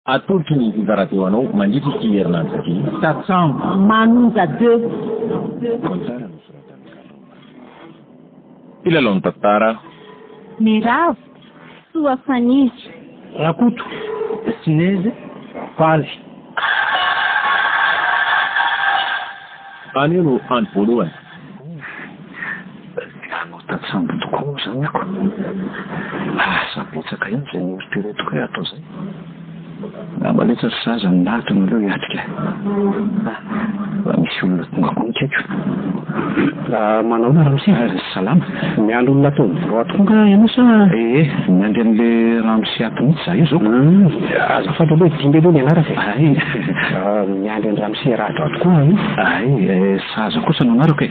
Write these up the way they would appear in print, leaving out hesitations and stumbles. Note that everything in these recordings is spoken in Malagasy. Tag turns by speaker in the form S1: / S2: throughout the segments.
S1: Atolotry ny Viva Radio anao mandritra ity herinandro ity. Tatsambo.
S2: Manonja deux.
S1: Tantara nosoratan'i Carlo Marx. Mpilalao ny tantara.
S2: Miravo, soa faniry.
S3: Rakoto, Sinezy, Faly.
S1: Anio no andro voalohany.
S4: Nanao tantsambo tokoa moa izany ako. Asa betsaka ihany izay noeritreretiko hoe hatao izay. Angamba letsy ry zaza ny lahatra no aleo hiatrika ah. Fa misy olona tonga koa ny akaiko.
S3: Manao ahoana ramose?
S4: Salama.
S3: Miandry olona ato amin'ny birao ato koa angaha ianao sa?
S4: Ee, miandry an'ilay ramose ato mihitsy za io zao.
S3: Azafady aloha, Dimby aloha ny anarako e.
S4: Ay.
S3: Miandry an-dramose Rado ato koa aho io.
S4: Ay, Sahaza kosa no anarako e.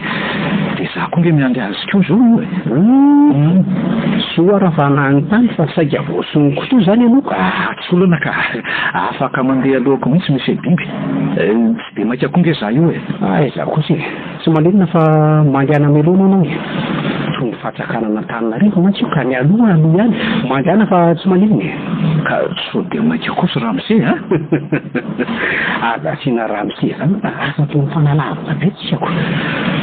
S4: Dia za koa nge miandry azy koa zao io e.
S3: Humm. Soa raha fa nanontany fa saika voasonoko teo izany ianao ka.
S4: Ah, tsy olana ka. Afaka mandeha alohako mihitsy Monsieur Dimby. Tsy dia maika koa nge za io e.
S3: Aiza kosa e. Tsy maninona fa mandehana mialoha anao e. Toy ny fatsakana an'Antananarivo mantsy io ka ny aloha aloha ihany. Mandehana fa tsy maninona e.
S4: Ka sao dia maika kosa ramose a!
S3: Aza asiana ramose izany fa lasa toa mifanalavitra be tsika ko.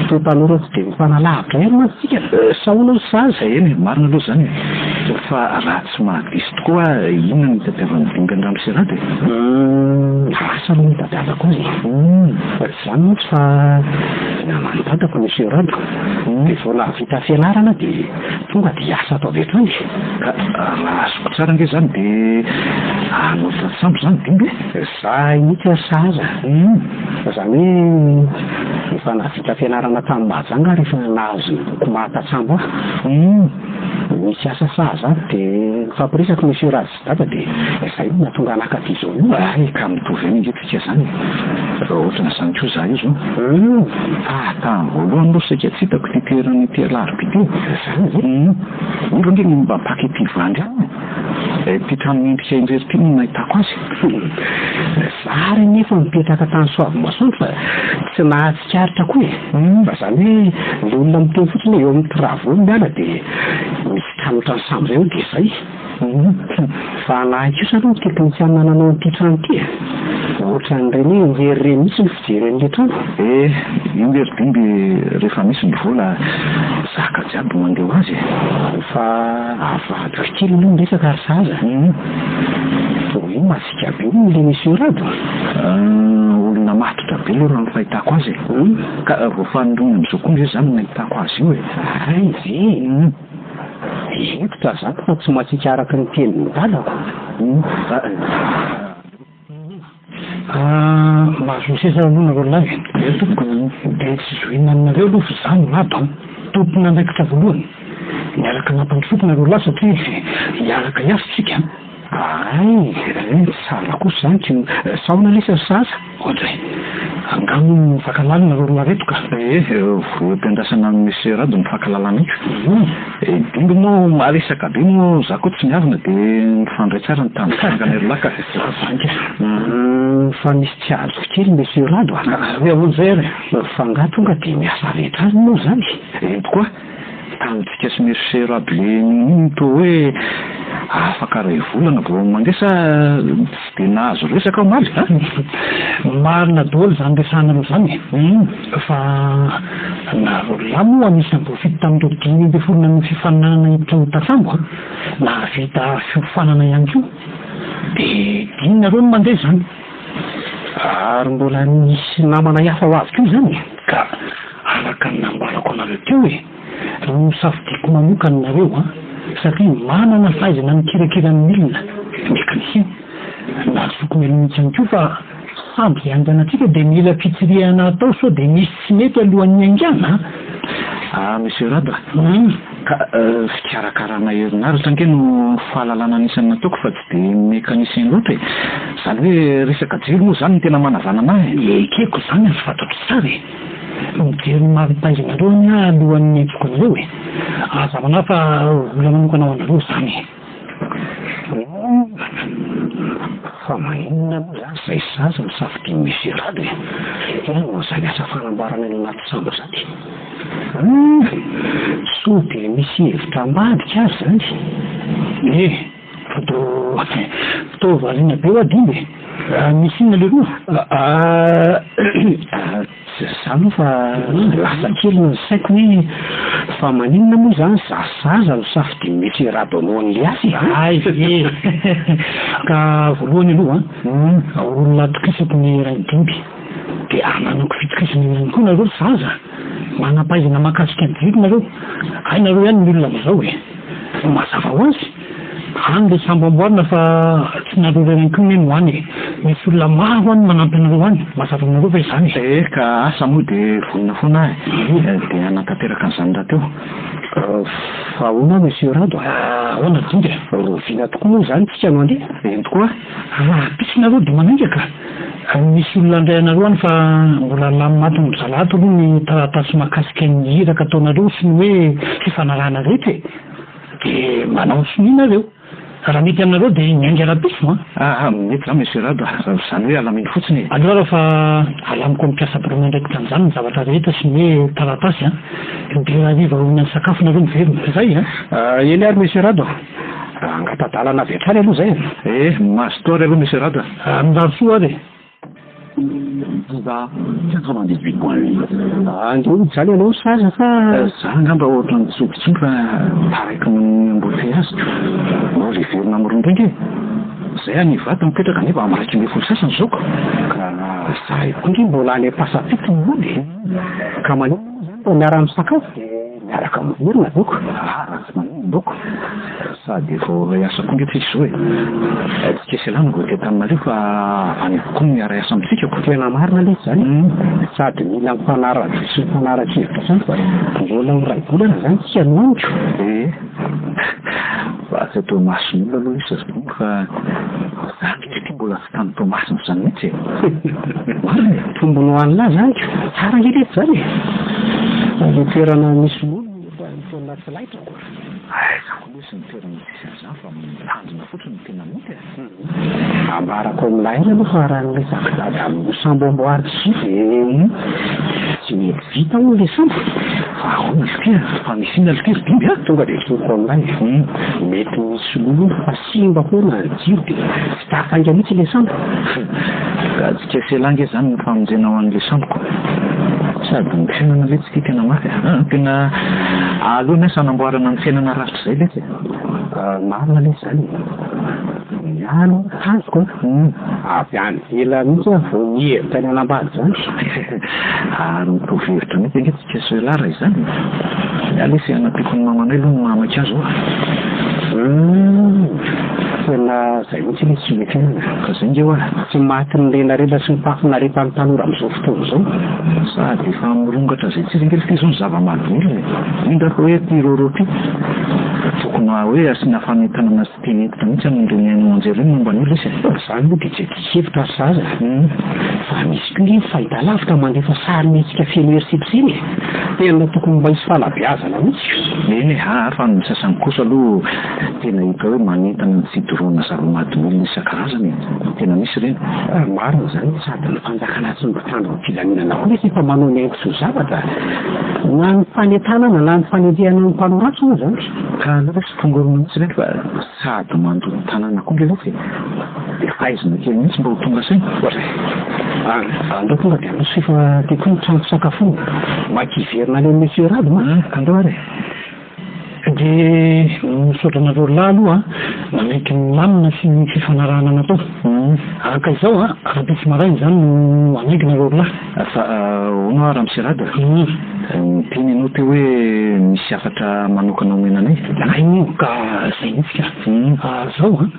S3: Toa tanora tsy dia mifanalavitra ihany mantsy tsika.
S4: Sa ahoana hozy sahaza? Eny e, marina aloha izany e. Fa raha tsy mahadiso tokoa aho, inona no itadiavan'i Dimby an-dramose Rado e?
S3: Humm, asa aloha ny itadiavako azy e. Fa tsy izany mantsy fa naman'i dadako Monsieur Rado. Dia vao nahavita fianarana dia tonga dia hiasa ato avy hatrany e.
S4: Ka raha azoko tsara ange izany dia hanao tantsambo izany Dimby e?
S3: Za mihitsy ary sahaza.
S4: Humm.
S3: Izany hoe efa nahavita fianarana tany Mahajanga aho rehefa nahazo ny boky maha tantsambo ahy.
S4: Humm.
S3: Nisy asa sahaza ato dia nifampiresaka Monsieur Rado sy Dada dia izay no nahatonga anah ka aty izao io.
S4: Hay ka mitovy ihany ange tsika izany e. Raha ohatran'izany koa za io izao.
S3: Humm.
S4: Fa tamin'ny voalohany aloha saika tsy hitako ity toerana ity alarobia ity e.
S3: Izany ve?
S4: Humm. Io ange ny mba mpaka ity Ivandry any e. Ity trano mendrika irery ity no nahitako azy.
S3: Za ary anefa nipetraka tany Soavimasoandro fa tsy nahatsikaritra koa e. Fa zany hoe le olona miteny fotsiny hoe eo amin'ny travaux no miala dia misy trano ohatran'ny sambo zay eo dia zay. Fa anahy kosa aloha ny teknisianina nanao an'ity trano ity e. Ohatran'ireny hoe njery ireny mihitsy ny fijery an'ilay trano.
S4: Eh, io nge ry Dimby rehefa misy ny vola zaka jiaby mandeha ho azy e.
S3: Fa avadiko kely aloha ny resaka ry zaza. Hoe masiaka be hono ilay Monsieur Rado.
S4: Olona matotra be aloha raha ny fahitako azy e. Ka vao fanindroany amin'izao koa nge za no nahitako azy io e.
S3: Hay ve? Hentitra za fa tsy masiaka araka ny tenin'i dadako. Mahazo seza aloha nareo lahy e. Eo tompoko. Dia tsy zohiana aminareo aloha fa izaho no Rado an. Tompon'andraikitra voalohany. Miaraka nampandrosoako nareo lahy satria hiaraka hiasa isika an. Hay, tsara kosa izany ko. Saona lesy ry zaza. Oadray. Angaha moa mifankahalala nareo roa lahy reto ka.
S4: Ee, vao ampiandrasana amin'i Monsieur Rado ny fankahalalana io. Dimby moa maresaka be moa za koa tsy miavona de mifandray tsara ny tany sangany ry lahy ka.
S3: Vainga fa misy tsy azoko kely Monsieur Rado a! Hoe ahoana izay ary? Fa angaha tonga dia miasa avy hatrany moa izany?
S4: Eny tokoa, tamintsika sy Monsieur Rado le iny toa hoe afaka iray volana vao mandeha sa tsy dia nahazo resaka aho omaly a?
S3: Marina daholo izany resahanareo izany e! Fa nareo lahy moa anisan'ny voafidy tamin'ireo 15 nanao fifaninanana hiditra ho tantsambo a! Nahavita fiofanana ihany koa. Dia dimy nareo no mandeha izany. Ary mbola nisy namanay hafa ho avy koa izany e! Ka araka ny nambarako anareo teo e! Nosafidiako manokana nareo an! Satria manana fahaizana mikirakira ny milina, mécanicien. Nahazoko mialoha mihitsy ihany koa fa sambo izay andehanantsika dia mila fitsirihana atao sao dia misy tsy mety alohan'ny hiaingàna an!
S4: Ah Monsieur Rado a! Ka fikarakarana herinaratra ange no fahalalana anisan'ny nataoko fa tsy dia mécanicien loatra e! Izany hoe resaka jiro moa izany no tena manavanana ahy
S3: e! Ekeko izany ary fantatro tsara e! Mijery ny mari-pahaizanareo anie aho alohan'ny niantsoako anareo e! Aza manahy fa vola manokana ho anareo izany e! Fa maninona moa izany izay zaza no safidian'i Monsieur Rado e? Inona izany asa fanamboarana eny anaty sambo izany? Hum! Sao dia misy hevitra ambadika ary izany? E! Fa toa. Toa variana be hoa Dimby e! Misy inona leroa? Tsy izany fa lasa kely ny saiko hoe fa maninona moa izany za zaza no safidian'i Monsieur Rado hanao an'ilay asa e? Hay ve! Ka voalohany aloha an, olona atokisako ny rain'i Dimby, dia ananako fitokisana ihany koa nareo ry zaza, manam-pahaizana mahakasika ny jiro nareo, hay nareo ihany ny olona amin'izao e! Mazava ho azy. Any le sambo amboarina fa tsy nareo irery ihany koa anie no any e! Misy olona maro any manampy anareo any, mazava aminareo ve izany e?
S4: Eh ka asa moa dia vonona foana aho e! Dia hanatanteraka an'izany rahateo.
S3: Fa ahoana Monsieur Rado a? Ahoana Dinga e? Rahoviana tokoa moa izany tsika no handeha? Eny tokoa. Rahampitso nareo dia manainga ka! Misy olona handray anareo any fa mbola lany maty amin-dry zalahy ato aloha ny taratasy mahakasika ny iraka ataonareo sy ny hoe fifanarahana rehetra e! Dia manao sonia nareo. Raha mety aminareo dia miainga rahampitso an!
S4: Aa, mety izany Monsieur Rado a! Izany hoe alamino fotsiny e!
S3: Aleo ary fa alamiko amin'ny mpiasa birao miandraikitra an'izany ny zavatra rehetra sy ny hoe taratasy an! Dia hariva aorian'ny sakafo nareo miverina. Izay an! Eny ary Monsieur Rado a! Angata-dalana avy hatrany aloha izay e!
S4: Eh, mazotoa ary aloha Monsieur Rado
S3: a! Mirary soa ary e!
S1: Viva 98.8.
S3: Andeha hijaly ianao ry zaza fa.
S4: Za angamba ohatran'ny tsy hody intsony fa taraiky ny embouteillage ko. Mbola hiverina amin'ny roa indray ange. Zay any Ivato mipetraka nefa amin'ny 11 sasany izao ko.
S3: Ka za io koa nge mbola any Ampasampito no mody e. Ka maninona moa zany raha miara-misakafo dia miaraka miverina doko.
S4: Ah, tsy maninona doko. Sady efa ho iray asa koa nge tsika izao e. Tsy kesy elah no voatery taminareo fa avy any avokoa no miara hiasa amintsika ko.
S3: Tena marina lesy zany e. Sady mila mifanara-droa sy mifanara-kevitra zany fa mbola ho iray volana zany tsika no any ko.
S4: Ee. Fa tsy atao imason'olona aloha izy ry Dongy fa za nge ity mbola tsy tany Toamasina izany mihitsy e.
S3: Marina e. Tombony ho an'lah zany ko. Tsara nge lesy zany e. Fa le toerana misy olona efa tena tsy laitra ko.
S4: Aiza koa lesy ny toerana tsisy an'izany fa mitandrina fotsiny no tena mety e.
S3: Ambarako amin'ilay aina aloha fa raha ny resak'i dada amin'io sambo amboariko io dia tsy mety vita hono ilay sambo.
S4: Fa ahoana izy ity e? Fa misy inona ity ry Dimby a?
S3: Tonga dia tsoriko amin'ilay e. Mety misy lolo fa simba foana ny jiro dia tsy tafainga mihitsy ilay sambo.
S4: Ka tsy kesela ange izany ny famonjena ho an'ilay samboko. Sady ny fiainana letsy ity tena mafy a. Tena aleo ny asa hanamboarana ny fiainana rahatrizay letsy e.
S3: Marina lesy izany e. Ny ahy aloha tanjoko an, avy any ivelany mihitsy aho vao nihevitra ny hanambady izany.
S4: Ary mitovy hevitra mihitsy ange tsika sy elah raha izany e. Ny ahy lesy hanampiako ny mamanay aloha ny mahamaika azy oa.
S3: Humm, tena izay mihitsy lesy ilay fiainana.
S4: Ka izay nge oa.
S3: Tsy matin'ny renarena sy ny fahafinaretan'ny tanora amin'izao fotoana izao.
S4: Sady efa mirongatra izay tsy izy ange ity izao ny zava-mahadomelina e. Indrindra fa hoe ity rôrô ity. Tokony hoe asiana fanentanana sy teny hentitra mihitsy amin'ireny haino aman-jery ireny momba an'io lesy e.
S3: Izany moa dia tsy diso hevitra ry zaza fa misy koa nge ny fahitalavitra mandefa sarimihetsika feno herisetra ireny e! Tena tokony mba hisy fanabeazana mihitsy.
S4: Eny e, aa fa ny sasany kosa aloha tena hita hoe manentana ny fidorohana zava-mahadomelina isan-karazany e! Tena misy ireny.
S3: Marina izany, sady ny fanjakana sy ny mpitandro ny filaminana koa nefa efa manao ny ainy tsy ho zavatra, na ny fanentanana na ny fanenjehana ny mpanao ratsy moa izany.
S4: Ka aleo ve tsy tonga eo mihitsy ireny fa sady mandoa ny tanàna koa nge letsy e! Dia faizina kely mihitsy mba ho tonga saina.
S3: Andao tonga dia handroso f'efa aty koa ny trano fisakafoana. Maika hiverina any amin'i Monsieur Rado mantsy.
S4: Andao ary e!
S3: Dia misaotra anareo lahy aloha nanaiky ny lamina sy ny fifanarahana natao. Araka izao an, rahampitso maraina izany no hanaiky nareo roa lahy.
S4: Fa hono hoa Ramose Rado a? Niteny ianao teo hoe misy hafatra manokana omena anay.
S3: Hay moa ka izay mihitsy ka. Izao an,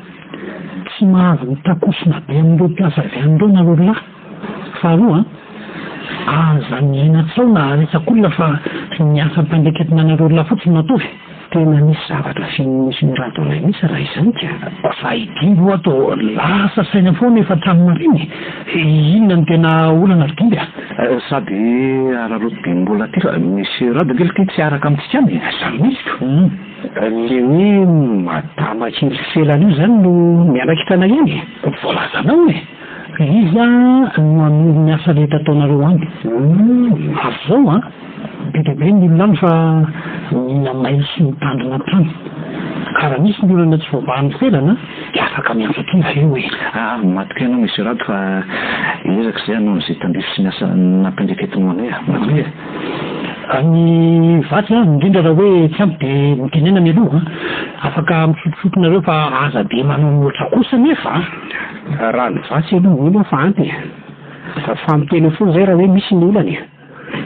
S3: tsy mahazo mitakosona be amin'ireo mpiasa avy any ireo nareo roa lahy. Faharoa an, aza miaina tsao na resak'olona fa ny asa ampiandraiketina anareo roa lahy fotsiny no ataovy. Tena misy zavatra feno misy miradonay mihitsy raha izany ka. Fa i Dimby ho'a toa lasa saina foana efa hatramin'ny maraina e! Inona no tena olana ry Dimby a?
S4: Sady araraoty be mbola aty fa misy rado ange ity tsy araka amintsika any e!
S3: Zany mihitsy ko! Le hoe madama kely felana io zany no miandraikitra anay any e! Voalazanao e! Iza no hanoro ny asa rehetra ataonareo any? Ary izao an, be dia be ny olona any fa mila mailo sy mitandrina hatrany. Ka raha misy ny olana tsy voavahan'ny felana dia afaka miantso aty nareo e.
S4: Ah, matoky anao Monsieur Rado fa hiezaka izay hanao an'izay tandrify sy ny asa nampiandraiketinao anay ah. Matokia e.
S3: Ny vatsy an, indrindra raha hoe tsy ampy dia mitenena mialoha an. Afaka misotrosotro nareo fa aza dia manao mihoatra kosa anefa an. Raha ny vatsy aloha mino aho fa ampy e. Fa miteny eo foana izay raha hoe misy ny olana e.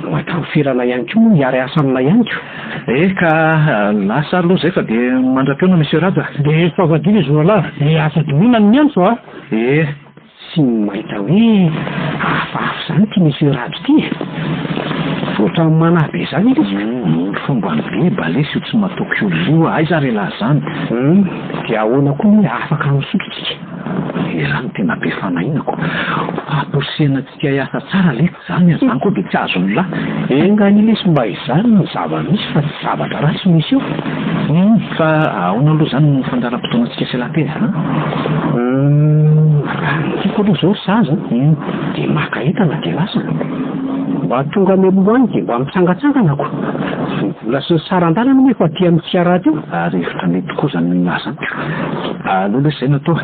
S3: Mba ferana ihany koa moa hiara-hiasa aminay ihany ko.
S4: Eh ka lasa aloha izay fa dia mandra-pihaona Monsieur Rado a.
S3: Dia soavadino izy roalahy, dia aza adinoina ny miantso a.
S4: Eh.
S3: Tsy mahita hoe hafahafa izany ity Monsieur Rado ity e. Ohatran'ny manahy be izany izy.
S4: Ny fomban'i Beba lesy io tsy matoky olona io a, aiza ary ialahy izany?
S3: Hum, dia ahoana koa ny hoe afaka misotro tsika?
S4: Izany no tena be fanahinako. Famporisihana antsika hiasa tsara letsy izany a, izany koa dia tsy azon'ny lahy.
S3: Enga anie lesy mba izany no zava-misy fa tsy zavatra ratsy no misy eo.
S4: Hum, fa ahoana aloha izany no fandaharam-potoanantsika sy lahy tena an?
S3: Hum, raha ny tiako aloha izao ry zaza an, dia maka entana dia lasa. Mba tonga mialoha any dia mba mitsangatsangana ko. Ny vola sy ny saran-dalana moa efa aty amin'ny fiara aty io.
S4: Ary hevitra mety tokoa izany lahy izany ko. Aleo lesy izay no atao,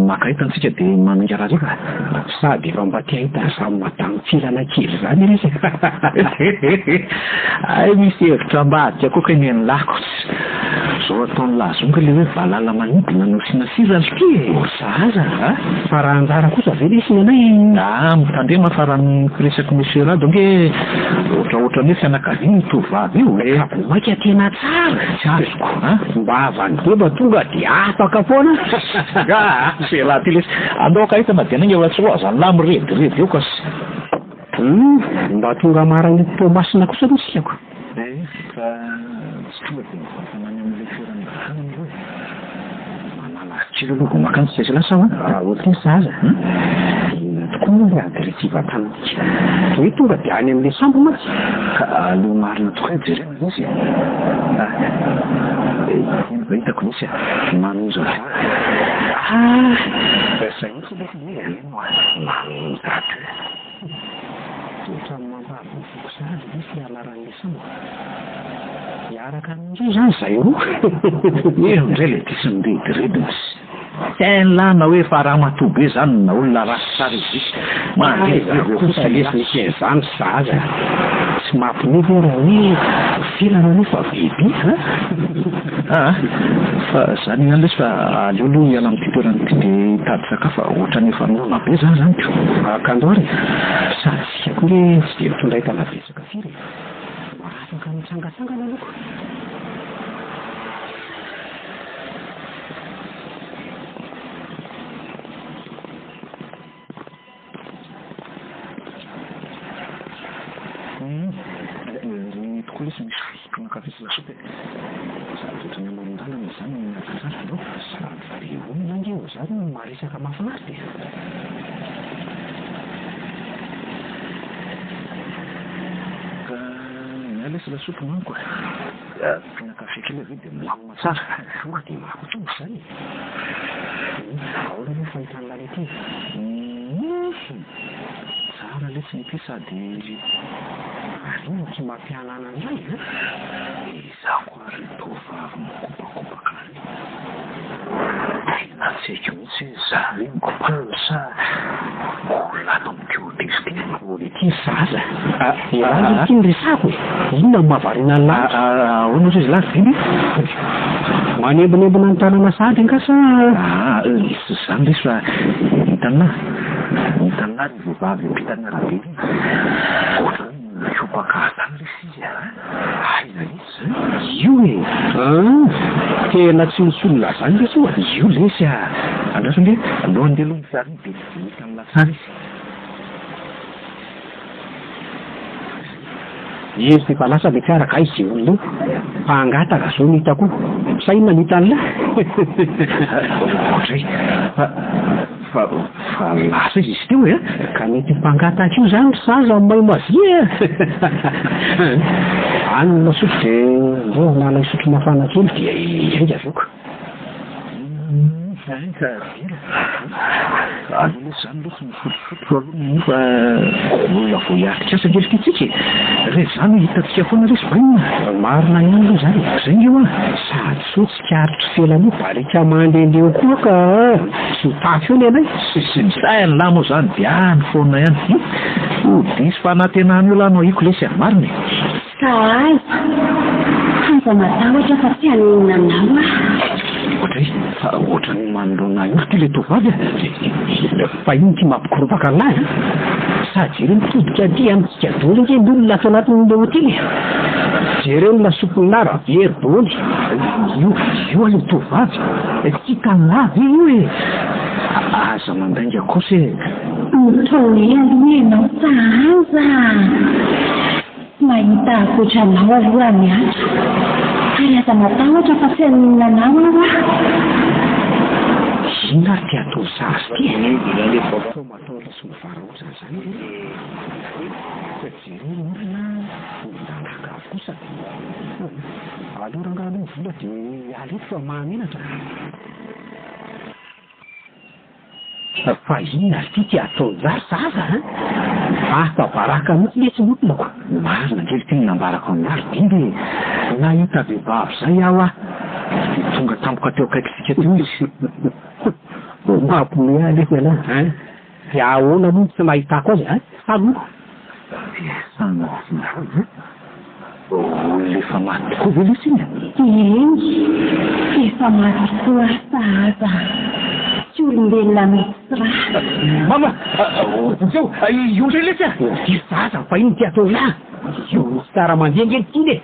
S4: maka entana tsika dia manainga rahariva.
S3: Sady efa mba te hahita an'izany madame Filana kely izany lesy
S4: e. Hay misy hevitra ambadika koa kay ny an'lah ko. Zao ataon'lah zao nga le hoe valala manidina no asiana sira lty e.
S3: Oh sahaza a! Fa raha anjara kosa ve lesy ny anay e?
S4: Ah mitandrema fa raha ny firesak'i Monsieur Rado ange ohatraohatran'ny hoe fianakaviana io tovovavy io e.
S3: Ka vao mainka tena tsara.
S4: Tsy azoko a!
S3: Mba havan'i Deba tonga dia afaka foana.
S4: Ah! Tsy raha ty lesy. Andao haka entana dia anainga fa tsy ho azan'lah mirediredy eo ka.
S3: Hum, mba tonga maraina eto Toamasina kosa aloha isika ko.
S4: Eh, fa tsy tonga dia mivantana any amin'ilay toerana hivoahana aloha e. Manala azy kely aloha vao mankany tsika sy lasa an.
S3: Raha ohatry ny sahaza, inona tokoa moa ilay adiresy hivantanantsika? Hoe tonga dia any amin'ilay sambo mantsy?
S4: Ka aleo marina tokoa hoe jerena ilay izy e. Ah, iny vao hitako mihitsy e. Manonja vary.
S3: Ah, izay mihitsy aloha ilay izy e.
S4: Eny oa, manonja deux.
S3: Ohatran'ny mampahavokovoko sahady lesy ilay anaran'ilay sambo. Hiaraka aminy indray izany izahay roa.
S4: Eo indray ilay diso mirediredy misy. Tsy hain'lah na hoe efa ramatoa be izany na olona ratsy tsara izy io.
S3: Aiza kosa lesy misy an'izany zaza. Tsy mampinono ve raha hoe felana nefa bebe a?
S4: Aa fa zany ihany lesy fa aleo aloha hiala amin'ity toerana ity dia hitady sakafo fa ohatran'ny efa noana be za zany ko.
S3: Akandro ary e! Sady isika koa nge tsy dia mitondra entana betsaka firy e! Mba afaka mitsangatsangana aloha ko!
S4: Humm ry tokoa lesy misy fisotroana kafe sy lasopy e! Sady ohatran'ny amoron-dalana izany no mihaja tsara aleo.
S3: Sady be olona ange eo izany no maharesaka mahafinaritra e!
S4: Ka ny ahy lesy lasopy no haniko e! Asiana kafe kely avy eo dia milamina tsara.
S3: Tonga dia mahatonga izany e! Ahoana moa fahitan'i Lalety e?
S4: Humm! Tsara letsy ny ity sady
S3: Ary inona ity mampihanana an'ilay an?
S4: Izaho koa ry tovovavy mikopakopaka ry. Tena tsy haiko mihitsy hoe za ve no coupable sa olona ato amin'ity hotely ity.
S3: Mbola ity ny zaza. Ialahy ve ity no resahako e? Inona no mahavariana an'lah?
S4: Ahoana ozy izy lahy ry Dimy?
S3: Manembonembona ny tanana sahady angaha sa?
S4: Aa, tsy izany lesy fa hitan'lah, hitan'lah ry vehivavy ampitan'ny arabe ry, ohatran'ny hoe mihopaka izany lesy izy a! Aiza lesy izany?
S3: Io e! An! Tena tsy misy olona izany lesy io a!
S4: Io lesy a! Andraso ange, aleo andeha aloha ny fiara iny dia hitan'lah tsara izy.
S3: Izy efa lasa le fiara kay ze olona io fa hangataka zao no hitako io. Sa inona no hitan'lah?
S4: Ohatray fa fa fa lasa izy izy teo e!
S3: Ka mety mpangataka io zany ry zaza maimo azia e! Any ny lasopy de ndao hanala hisotro mafana kely dia hiainga avy eo ka.
S4: Hay ka dila. Aleo lesy zany aloha tsy mifotofoto aloha ny anio fa mbola vao hiatrika asa ange ry tsika e. Rehefa izany hoe hitantsika foana lesy bainina.
S3: Marina ihany aloha izany e.
S4: Zay nge hoa.
S3: Sady soa tsikaritry felana io barika mandehandeha eo koa ka tsy ho tafy eo ny anay.
S4: Sisy misay an'lah moa zany dia any foana ihany. Ho diso fanantenana eo lah no ahiko lesy a. Marina e.
S2: Sahaza! Aza matahotra fa tsy haninona anao aho.
S4: Ohatray, fa ohatran'ny manoloana ahy ity ilay tovovavy a!
S3: Fa inona ity mampikoropaka an'lahy a? Sa jereo mitodika aty amintsika daholo ange ny olona ato anatin'ilay hotely e! Jereo ny lasopin'lahy raha very daholo.
S4: Io, io ilay tovovavy! Tsy hitan'lahy ve io e? Aza mandainga kosa e!
S2: Mitonia aloha ianao sahaza a! Tsy mahita ankoatra anao aloha ny ato. Ary aza matahotra fa tsy haninona anao aho ah.
S3: Inona ary ty ataon'i Sahaza ty e? Toa matahotra sy mivarahontsana izany izy e? Fa jereo ny olona mitandraka avokoa sady Aleo rangahy aloha ny vola dia hiala eto fa mahamenatra. Fa inona ary ity ty ataon'lah ry zaza a? Afa baraka mihitsy lesy ny olonako.
S4: Marina ange ity ny nambarako amin'lah ry Dimby e! Nahita vehivavy izay aho ah! Dia tonga tampoka teo akaikitsika teo izy.
S3: Mampiomehy ahy lesy ialahy an! Dia ahoana moa no tsy nahitako azy an? Taloha.
S4: Dia sanatria an! Olona efa maty tokoa ve lesy iny?
S2: Eny, efa maty tokoa ary sahaza tsy olombelona mihitsy ra.
S4: Mama! Vonjeo! Io indray lesy a!
S3: Ry zaza, fa inona ity ataon'lah? Io misy tsara mandeha ange ity e!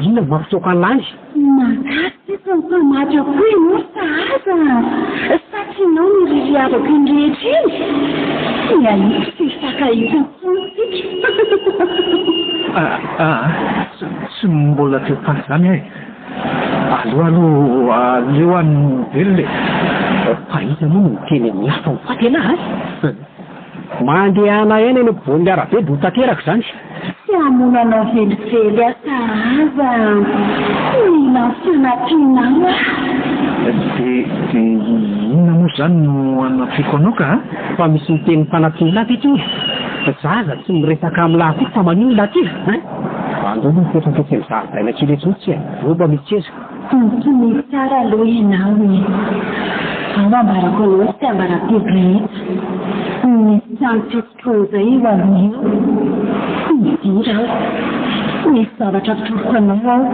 S3: Inona no mampitsoaka an'lah any?
S2: Makasy sy mifamatra koa ianao ry sahaza a! Sa tianao ny hiririavako iny rehetra iny? Ny ahiko tsy hifankahita intsony tsika.
S4: Aa, tsy mbola teo tany izany aho e! Aleo aloha, aleo any velona e!
S3: Fa iza moa no miteny amin'ny hafa ho faty ialahy a? Mandehana ihany any ampovoan'ny arabe dia ho tanteraka izany.
S2: Tsy hamono anao velively aho sahaza mila ny fanampianao aho.
S4: Dia dia inona moa izany no hanampiako anao ka?
S3: Fa misy miteny fanampiana lahy ve ty? Zaza tsy miresaka amin'ny lahy akory fa maninona lahy ty hein? Andao aloha mipetraka etsy amin'ny zaridaina kely etsy mihitsy e, eo mba misy seza.
S2: Mitomany tsara aloha ianao e. Ao ambarako anao ny tsiambaratelo rehetra. Misy trano fisotroana izay eo aloha eo. Midira ao. Misy zavatra atoroko anao ao.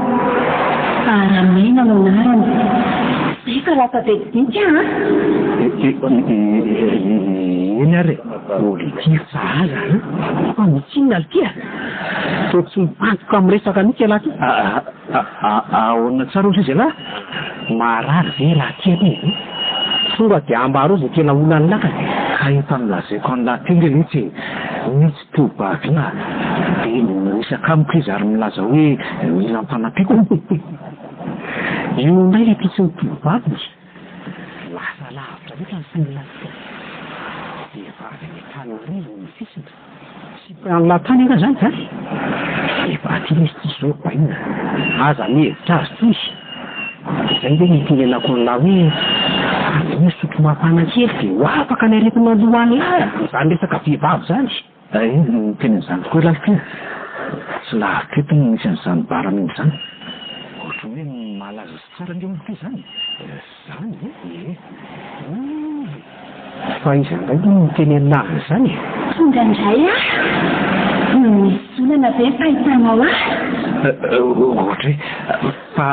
S2: Aramena no anarany. Izay fa lasa vetivety aho an!
S4: Eny ary e.
S3: Olivier sahaza an! Fa misy inona ity a? Toa tsy mifantoka amin'ny resaka mihitsy ialahy ity.
S4: Ahoana tsara hozy izy ialahy?
S3: Marary ve ialahy ity aloha e? Tonga dia ambarao izay tena olan'ny lakana e!
S4: Ka efa nolazaiko an'lah teo nge letsy e! Misy tovovavy ina dia miresaka amiko izy ary milaza hoe mila ampanampiako.
S3: Io indray ilay ity sy ny tovovaviny. Lasa lavitra loatra ny sain'lah ity ka. Vehivavy any Antananarivo no fisina. Tsy an'lah tany angaha izany an? Efa aty lesy ity zao bainina. Aza mihevitra azy toy. Izay ve no itenenako an'lah hoe aleo misotro mafana kely dia ho afaka ny aretina lohan'lah izany resaka vehivavy izany.
S4: Hay, miteny an'izany tokoa ialahy ity a! Tsy lavitra eto no misy an'izany bar mihitsy izany. Ohatran'ny hoe malaza sy tsara ange hono ity izany e!
S3: Izany ve? Ie. Hum! Fa iza indray moa no niteny an'lah an'izany e?
S2: Tonga indray aho. Misy olana ve ny fahitanao ahy?
S4: Ohatry hoe fa.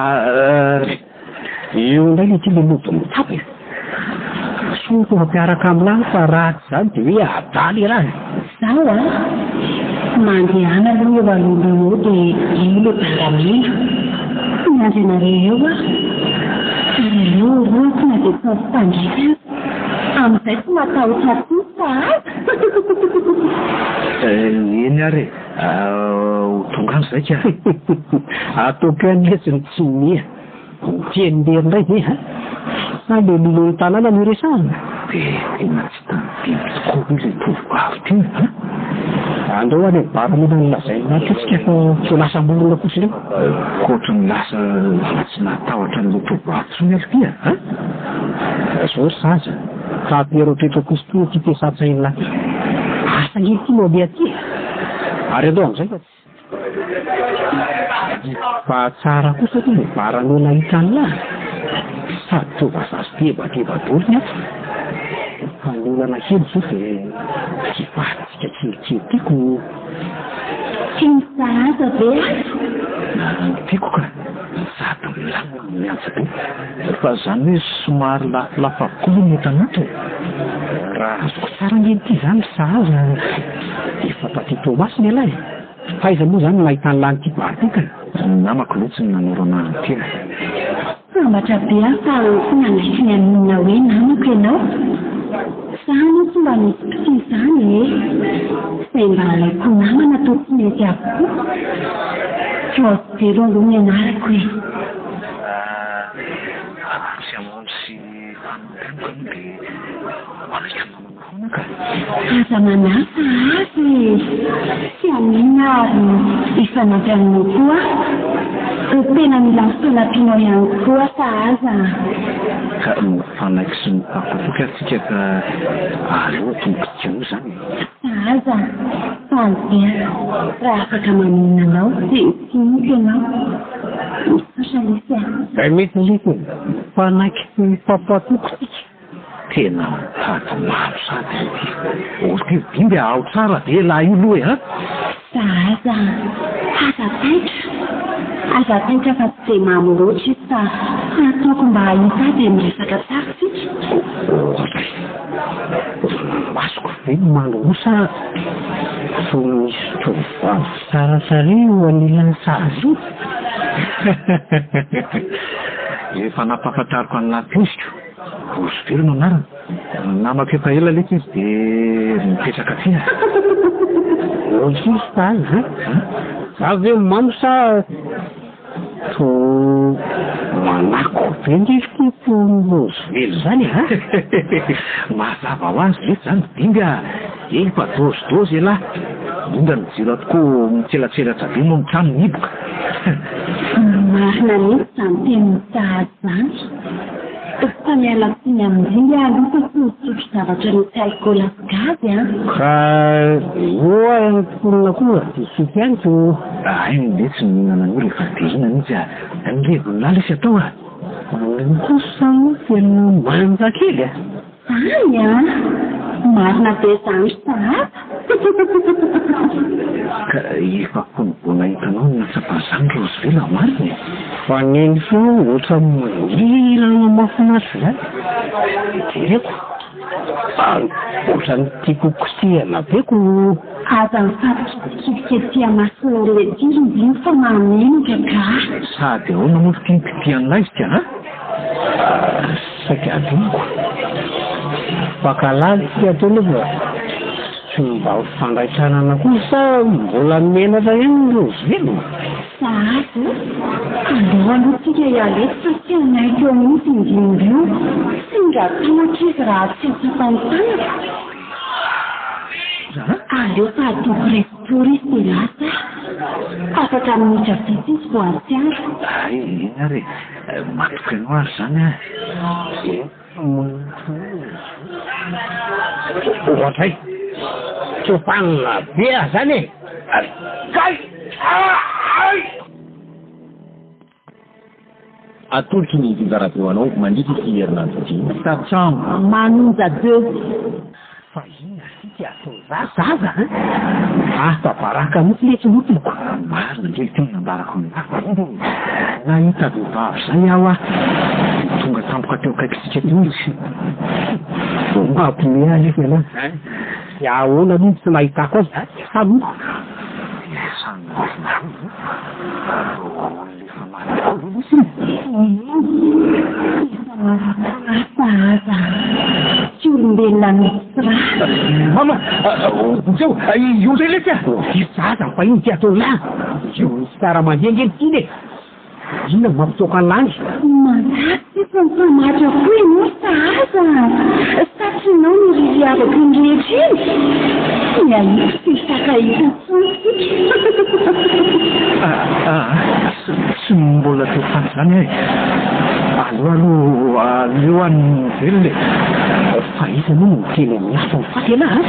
S3: Io indray ity le mody mitapy e! Soa fa mampiaraka aminah fa raha tsy izany dia hoe adala ialahy e!
S2: Zao an! Mandehana aloha eo alohaloha eo dia io le bandamena. Miandry anareo eo aho. Ary aleo orohako na dia tsy mampifandray aza. Amin'izay tsy matahotra intsony sahady.
S4: Eny ary e! Ho tonga any izay ka!
S3: Ataoko ihany letsy ny tsy minia. Miteny lery indray ve an? Sa le lolon'ny tanàna no iresahana?
S4: Dia tena tsy tany biby tokoa ve ilay tovovavy teo an?
S3: Andao any amin'ny bar mena nolazain'i Naty tsika fa tsy ho lasa morona kosa ireo.
S4: Ohatran'ny lasa tsy nahatahotra an'ilay tovovavy intsony ary ity a!
S3: Zao ry zaza fa ampieritreritra kosa toa ity mpiasan-tsain'lah ty. Asa ange ity no aleha aty e! Ary andao amin'izay fa tsy. Fa tsara kosa aloha ny bar anao nahita an'lah e! Sady toa vazaha sy tebateba daholo ny ato. Fa ny olana kely izao dia ity vadintsika kelikely ity ko.
S2: Tsy misy sahaza ve ato?
S4: Tiako ka! Sady milamina no miantsa be. Fa izany hoe somary lafolafo avokoa aloha ny entana ato e!
S3: Raha azoko tsara ange ity izany ry sahaza efa taty Toamasina ialahy e! Taiza moa izany no nahitan'lah an'ity bar ity ka?
S4: Ny namako mihitsy no nanoro anah an'ity e!
S2: Sambatra be aho fa nanaiky ny haninona hoe namako ianao. Za anie tsy mba misy mpitia izany e! Izay mba alaiko ho namana toa tsy mety avokoa. Raozy Velo aloha ny anarako e!
S4: Tsy hamono sy hanompo amiko aloha dia manaiky ho namana foana ka.
S2: Aza manahy fa azy e! Tsy haninona ary hifanampy aminao koa aho. Tena mila ny fanampianao ihany koa fa aza.
S4: Ka mifanaiky sy mifampatoky ary tsika ka aleo atombokintsika aloha izany e!
S2: Sahaza, faly be aho raha afaka maninona anao dia tsy mety ianao. Misaotra lesy a!
S3: Mety lesy e! Mifanaiky sy mifampatoky tsika.
S4: Tena mitady maro sady ry ty. Orty ry Dimby a, ao tsara ve elah io loha e a?
S2: Sahaza, aza taitra, aza taitra fa tsy dia mamo loatra izy fa ataoko mba hahita ahy dia miresaka tsara tsika.
S3: Ohatray, masoko ve no mandoa sa toa misy tovovavy tsara tarehy eo anilan'i Sahaza io?
S4: Efa nampahafantariko an'lah teziko. Rozy no anarany. Namako efa ela letsy izy dia mipetraka aty a.
S3: Rozy sazy a! Za ve mamo sa toa manako be nge ity toa Rozy velo zany a!
S4: Mazava ho azy letsy zany Dimby a! Efa dôzy dôzy elah! Indrindra ny jiro ato koa mitselatselatra be moa ny trano mihiboka.
S2: Marina mihitsy izany tenin'i Sahaza izany. Fa miala tsiny amin-dry aho aloha fa tsy misotro zavatra misy alikaola sy gazy an!
S3: Ka io ary ny mponina koa hisotro ihany ko.
S4: Hainy letsy ny mihinana an'io rehefa te hihinana izy a! Ny revon'lah lesy atao a!
S3: Io kosa no tena manja kely a!
S2: Zany an! Marina be zany ry Sahaza!
S4: Ka efa fony vao nahita anao no nahatsapa an'izany Rosevela marina e!
S3: Fa neny feo ohatran'ny mangirana mahafinaritra izany, jereko ary ohatran'ny tiako kosehana be ko.
S2: Aza mifampikitikitika ety amason'olona ety ry Mbino fa mahamenatra ka!
S4: Sady ahoana moa ry tiako ity an'ilay izy ka an?
S3: Saika adinoko. Fankahalana ity atao nefa tsy mba mifandray tanana koa sa mbola menatra ihany ny Rosevelo?
S2: Sahaza o! Andao aloha tsika hiala eto fa tsy hanaiky eo mihitsy i Ndimby io. Sendra tohatra izy raha tsy hatsapan'ny tanako. Aleo fa ataoko resin-tory izy dia lasa aho. Afaka minitra vitsy izy vao hahatsiaro.
S4: Hay, eny ary e! Matoky anao ary izany aho e!
S3: Ohatray! Tsofanina be aho izany e! Kay! Ay!
S1: Atolotry ny Viva Radio anao mandritra ity herinandro ity. Tatsambo.
S2: Manonja deux.
S3: Fa inona ity ty atao za zaza an! Afa baraka mihitsy letsy ny tompoko.
S4: Marina ange ity nambarako ny hafa iny e! Nahita vehivavy zay aho ah! Dia tonga tampoka teo akaikintsika teo izy.
S3: Mampiomehy ahy nefa ianao an! Dia ahoana aloha no tsy nahitako azy an? Taloha.
S4: Dia samy olona roa ve? Olona efa maty daholo ve lesy e?
S2: Efa maty sahaza tsy olombelona misy ra.
S4: Mama, vonjeo, io indray lesy a!
S3: Io zaza fa ino ty ataon'lah? Io misy tsara mandeha ange ny tiany e! Inona no mampitsoaka an'lah any?
S2: Mangatsy sy mifamatra koa ianao ry sahaza a! Satrinao ny ririavako iny rehetra iny? hahita sy hifankahita intsony isika.
S4: Aa, tsy mbola te ho faty izany aho e. Aleo aloha, aleo any velona e.
S3: Fa iza moa no miteny amin'ny hafa ho faty ialahy a?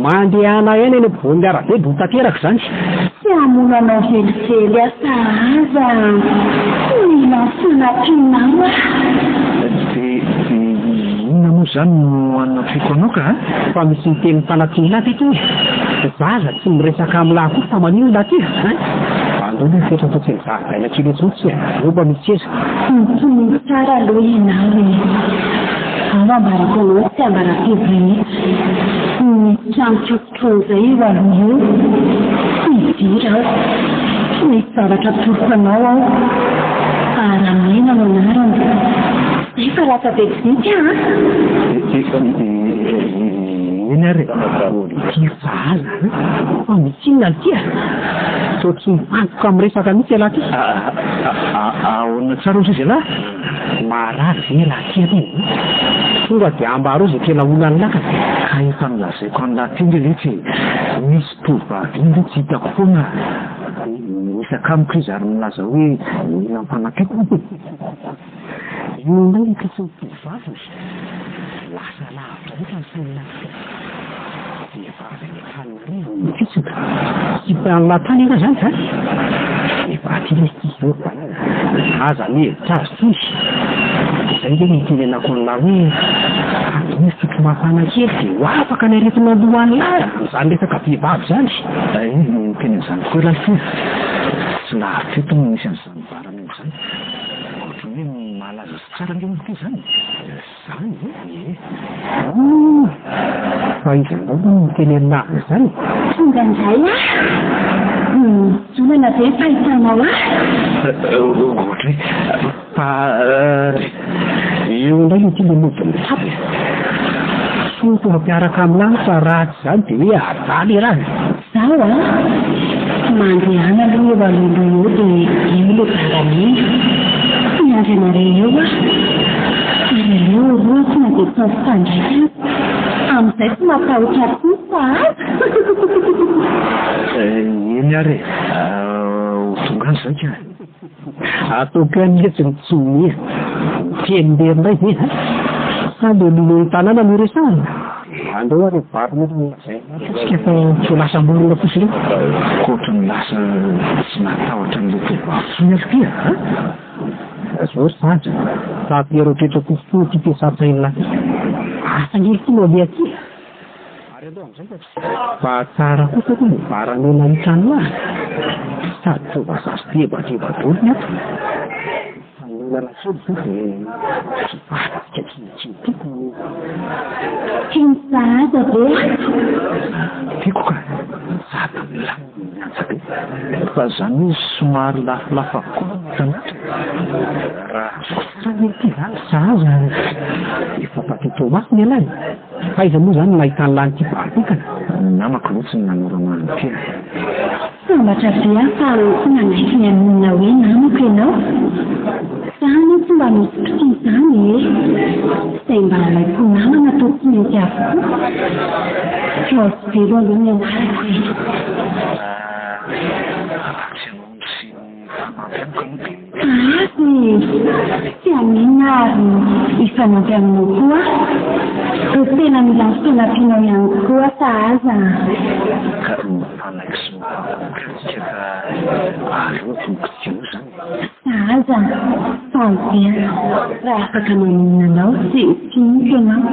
S3: Mandehana ihany any ampovoan'ny arabe dia ho tanteraka izany.
S2: Tsy hamono anao velively aho sahaza mila ny fanampianao aho.
S4: Dia inona moa izany no hanampiako anao ka?
S3: Fa misy miteny mpanampiana ahy ve ty? Zaza tsy miresaka amin'lah akory fa maninona lah ty a? Andao aloha hipetraka etsy amin'ny zaridaina kely etsy mihitsy e, eo mba misy seza.
S2: Mitomany tsara aloha ianao e. Ao ambarako anao tsy ambarateo rehetra. Misy trano fisotroana izay eo aloha eo. Midira aho. Misy zavatra atoroko anao ao. Aramena no anarany. Izay fa lasa vetivety aho an.
S4: Eny ary e.
S3: Tia sahaza an. Fa misy inona ity a? Toa tsy mifantoka amin'ny resaka mihitsy ialahy ity.
S4: Ahoana tsara hozy izy ialahy?
S3: Marary ve ialahy ity anie? Tonga dia ambarao izay tena olan'ny lakana.
S4: Ka efa nolazaiko an'lah teo nge letsy e! Misy tovovavy iny letsy hitako foana dia miresaka amiko izy ary milaza hoe mila ampanampiako hono e!
S3: Io indray no kitsin'ny tovovavy e! Lasa lavitra loatra ny sain'lah ity. Vehivavy any Antananarivo no mifitsika. Tsy mpianona tany angaha izany ka? Efa aty ilay ity izao ry banana. Aza mihevitra azy intsony. Izay ange no itenenako an'lah hoe aleo misotro mafana kely dia ho afaka ny aretina lohan'lah amin'izany resaka vehivavy izany.
S4: Hay, miteny an'izany tokoa ialahy f'io. Tsy lavitra eto no misy an'izany bara mena izany. Ohatran'ny hoe malaza sy tsara ange hono ity izany e.
S3: Zany ve? Ie. Ooh! Fa iza indray moa no miteny anah an'izany e?
S2: Tonga indray aho. Misy olana ve fahitanao ahy?
S4: Ohatry hoe fa
S3: eo indray ity le mody mitapy e. Soa fa mampiaraka aminah fa raha tsy izany dia hoe adala elah e.
S2: Zaho an! Mandehana aloha eo alohaloha eo dia eo ilay baramena. Miandry anareo eo aho. Ary aleo orohako na dia tsy mampifandraika aza. Amin'izay tsy matahotra akoho sahaza.
S4: Eny ary e! Ho tonga any izay ka.
S3: Ataoko ihany letsy ny tsy omea. Miteny lery indray ve an? Sa le loholon'ny tanàna no resahana? Andao ary hivarina eo lazainao tsika fa tsy ho lasa morona fotsiny eo.
S4: Ohatran'ny lasa tsy natahotra an'ilay tovovavy intsony aloha ity an!
S3: Zao ry Saja, fa ampieritreritra fotsiny ity mpiasa-tsain'lah ity. Asa ange ity no aleha aty e! Ary andao amin'izay fa tsy. Fa tsara kosa aloha ny varamena hitrano azy sady tsy vazaha sy mpihebatreba daholo ny ato. Fa ny olana kely izao dia tsy vadika tsinontsinona tiako no.
S2: Tian'i Sahaza ve ato?
S4: Tiako ka! Sady milamina miantsa be. Fa izany hoe somary lafolafo avokoa ny entana ato e! Raha azoko tsara
S3: anie ity izany Sahaza efa taty Toamasina ialahy e! Taiza moa izany no nahitan'i lahy ity vary tokana?
S4: Ny namako mihitsy no nanoro anah an'ity e.
S2: Sambatra be aho fa nanaiky ny hanonona hoe namako ianao. Za anie tsy mba misy mpitia izany e. Izay mba alaiko ho namana toa tsy mety avokoa. Raosivelo aloha ny anarako e.
S4: Raha tsy ianao no tsy hifanampy amiko aloha dia.
S2: Asa e! Tsy haninona ary hifanampy aminao koa aho. Tena mila ny fanampianao ihany koa sahaza a!
S4: Ka mifanaiky sy mifampikasika ka aleo atolokotsika aloha izany e!
S2: Sahaza a! Faly be aho raha afaka manomina anao sy fihiko ianao.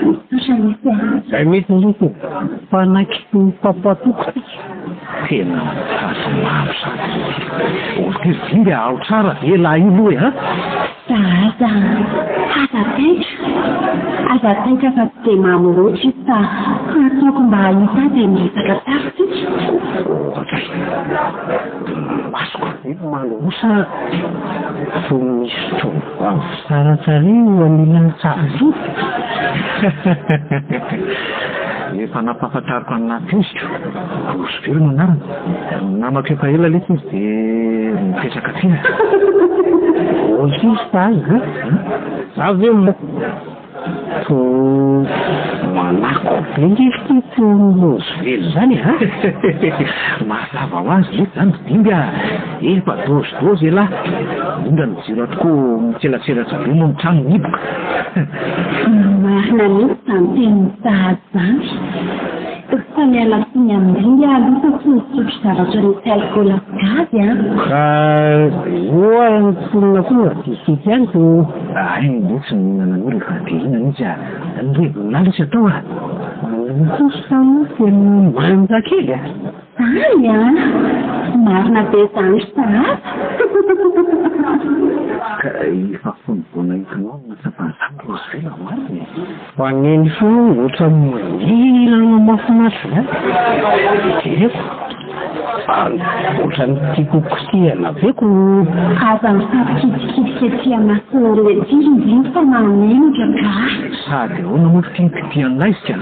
S2: Misaotra lesy a!
S3: Izay mihitsy lesy e! Mifanaiky sy mifampatoky tsika.
S4: Tena mitady mamy sady ry ty. Ortery dimby a, ao tsara ve lahy io aloha e a?
S2: Zaza, aza taitra, aza taitra fa tsy dia mamo loatra izy fa ataoko mba hahita ahy dia miresaka tsara isika.
S4: Ohatray, masoko
S3: ve no malosa toa misy tovovavy tsara tarehy eo anilan'i Tsarjo?
S4: Efa nampahafantariko an'i Nateziko, Rosivelo no anarany. Namako efa ela letsy izy dia mipetraka aty e.
S3: Ozy izy an? Za ve mo toa manako be nge izy ity. tenin'i Rose izany a!
S4: Mazava ho azy letsy izany ry Dimby a! Efa dôzidôzy elah! Indrindra ny jiro ato koa mitselatselatra be moa ny trano mihiboka.
S2: Marina mihitsy izany tenin'i Sahady izany. Fa miala tsiny amin'i Dimby aho aloha fa tsy nisotro zavatra misy alikaola sy gazy an!
S3: Ka io ary ny mponina koa diso ihany ko!
S4: Hay letsy ny mihinana an'io rehefa te hihinana izy a! Ny revon'lah lesy atao a!
S3: Io kosa moa tena manja kely a!
S2: Zany an! Marina be zany ry Sahaza!
S4: Ka efa fony vao nahita anao no nahatsapa an'izany Rose velona marina e!
S3: Fa neny foana ohatran'ny manirana mahafinaritra izany. Jereko fa ohatran'ny tiako hokosehana be ko.
S2: Aza mifampikitikitika ety amason'olona ety ry Ndimby fa mahamenatra ka.
S4: Sady ahoana moa ity nikitihan'ilay izy ka?